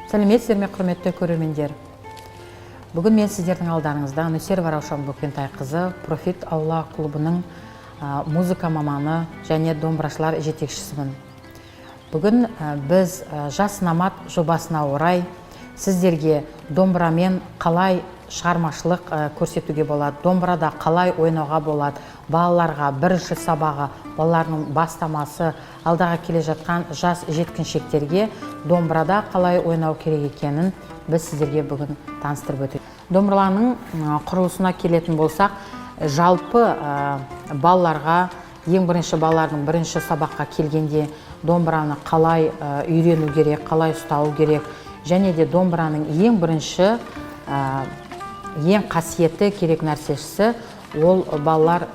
Сәлеметсіздер ме, құрметті көрермендер! Бүгін мен сіздердің алдарыңызда Нүсерова Раушан Бөкентайқызы, Профит аула клубының музыка маманы және домбырашылар жетекшісімін. Бүгін біз «Жас номад» жобасына орай сіздерге домбырамен қалай шығармашылық көрсетуге болады, домбырада қалай ойнауға болады, балаларға бірінші сабағы, балалардың бастамасы, алдағы келе жатқан жас жеткіншектерге домбырада қалай ойнау керек екенін біз сіздерге бүгін таныстырып өтеміз. Домбыраның құрылысына келетін болсақ, жалпы балаларға ең бірінші, балалардың бірінші сабаққа келгенде домбыраны қалай үйрену керек, қалай ұстау керек және де домбыраның ең бірінші ең қасиетті керек нәрсесі, ол балалар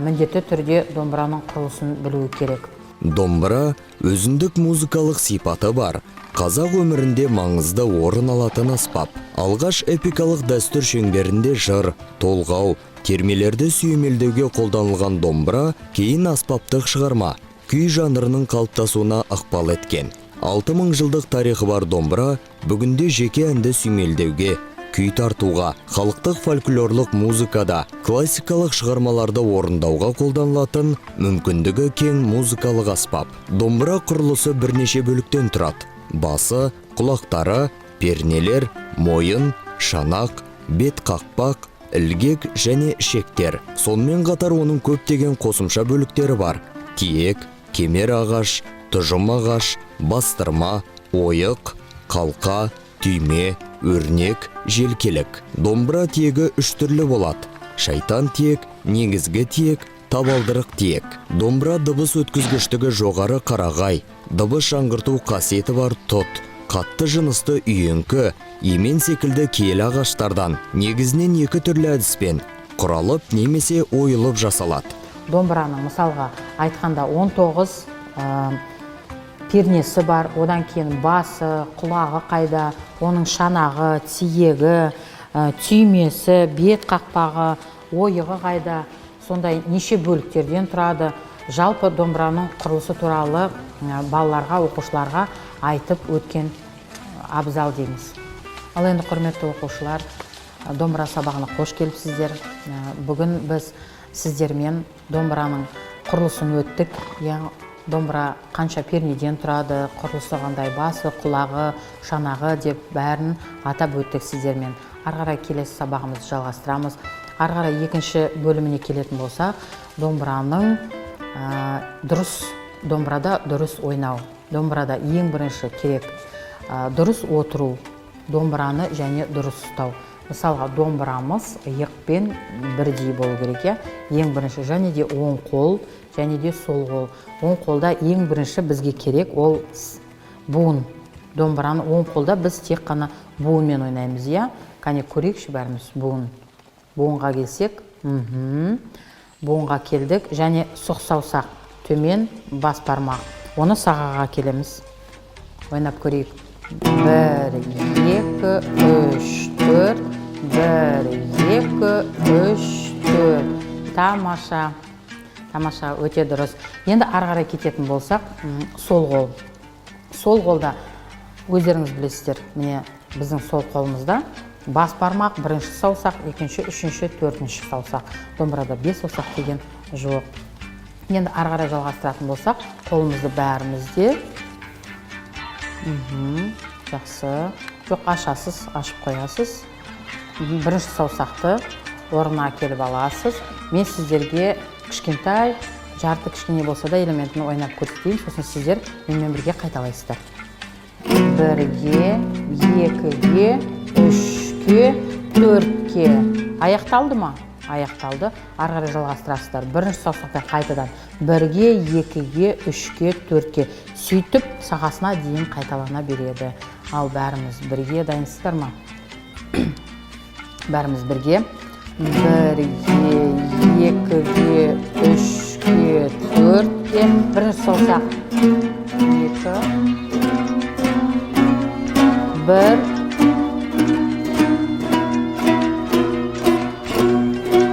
міндетті түрде домбыраның құрылысын білуі керек. Домбыра өзіндік музыкалық сипаты бар, қазақ өмірінде маңызды орын алатын аспап. Алғаш эпикалық дәстүр шеңберінде жыр, толғау, термелерді сүйемелдеуге қолданылған домбыра кейін аспаптық шығарма, күй жанрының қалыптасуына ықпал еткен. 6000 жылдық тарихы бар домбыра бүгінде жеке әнді сүйемелдеуге, күй тартуға, халықтық фольклорлық музыкада, классикалық шығармаларды орындауға қолданылатын мүмкіндігі кең музыкалық аспап. Домбыра құрылысы бірнеше бөліктен тұрады: басы, құлақтары, пернелер, мойын, шанақ, бет қақпақ, ілгек және ішектер. Сонымен қатар оның көптеген қосымша бөліктері бар: тиек, кемер ағаш, тұжым ағаш, бастырма, ойық, қалқа, түйме, өрнек, желкелік. Домбыра тиегі үш түрлі болады: шайтан тиек, негізгі тиек, табалдырық тиек. Домбыра дыбыс өткізгіштігі жоғары қарағай, дыбыс жаңғырту қасиеті бар тұт, қатты жынысты үйеңкі, емен секілді киелі ағаштардан негізінен екі түрлі әдіспен құралып немесе ойылып жасалады. Домбыраның, мысалға айтқанда, 19 пернесі бар, одан кейін басы, құлағы қайда, оның шанағы, тиегі, түймесі, бет қақпағы, ойығы қайда, сондай неше бөліктерден тұрады. Жалпы домбыраның құрылысы туралы балаларға, оқушыларға айтып өткен абзал дейміз. Ал енді, құрметті оқушылар, домбыра сабағына қош келіпсіздер. Бүгін біз сіздермен домбыраның құрылысын өттік, иә. Домбыра қанша пернеден тұрады, құрылысы қандай, басы, құлағы, шанағы деп бәрін атап өттік сіздермен. Ары қарай келесі сабағымызды жалғастырамыз. Ары қарай екінші бөліміне келетін болсақ, домбыраның дұрыс, домбырада дұрыс ойнау. Домбырада ең бірінші керек дұрыс отыру, домбыраны және дұрыс ұстау. Мысалға, домбырамыз иықпен бірдей болу керек, иә, ең бірінші. Және де оң қол және де сол қол. Оң қолда ең бірінші бізге керек ол буын. Домбыраны оң қолда біз тек қана буынмен ойнаймыз, иә. Кәне, көрейікші бәріміз. Буын, буынға келсек, буынға келдік. Және сұқ саусақ төмен, бас бармақ, оны сағаға келеміз. Ойнап көрейік: бір, екі, үш, төрт, бір, екі, үш, төрт. Тамаша, тамаша, өте дұрыс. Енді ары қарай кететін болсақ, сол қол. Сол қолда өздеріңіз білесіздер, міне, біздің сол қолымызда бас бармақ, бірінші саусақ, екінші, үшінші, төртінші саусақ. Домбырада бес саусақ деген жоқ. Енді ары қарай жалғастыратын болсақ, қолымызды бәріміз де, жақсы, жоқ, ашасыз, ашып қоясыз. Бірінші саусақты орнына әкеліп аласыз. Мен сіздерге кішкентай, жарты кішкене болса да элементін ойнап көрсетейін, сосын сіздер менімен бірге қайталайсыздар: бірге, екіге, үшке, төртке. Аяқталды ма? Аяқталды. Ары қарай жалғастырасыздар. Бірінші саусақпен қайтадан бірге, екіге, үшке, төртке, сөйтіп сағасына дейін қайталана береді. Ал бәріміз бірге, дайынсыздар ма? Бәріміз бірге: бірге, екіге, үшке, төртке. Бірінші саусақ, екі, бір.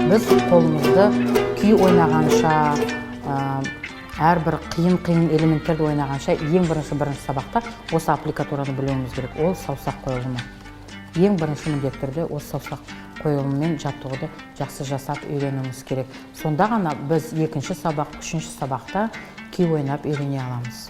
Біз қолымызды күй ойнағанша, Әрбір қиын қиын элементтерді ойнағанша, ең бірінші бірінші сабақта осы аппликатураны білуіміз керек. Ол саусақ қойылымы. Ең бірінші міндетті түрде осы саусақ қойылымымен жаттығуды жақсы жасап үйренуіміз керек. Сонда ғана біз екінші сабақ, үшінші сабақта күй ойнап үйрене аламыз.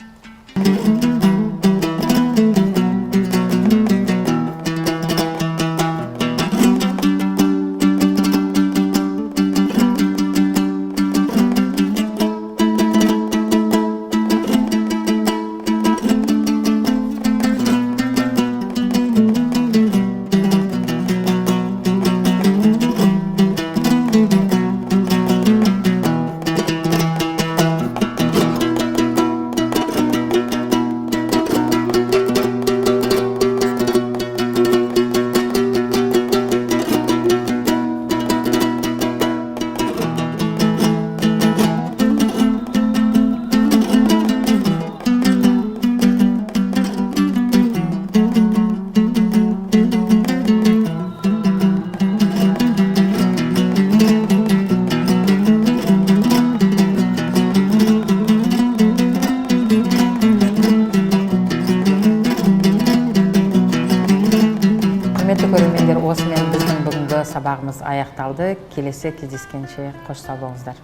Құрметті көрермендер, осымен біздің бүгінгі сабағымыз аяқталды. Келесі кездескенше қош сау болыңыздар.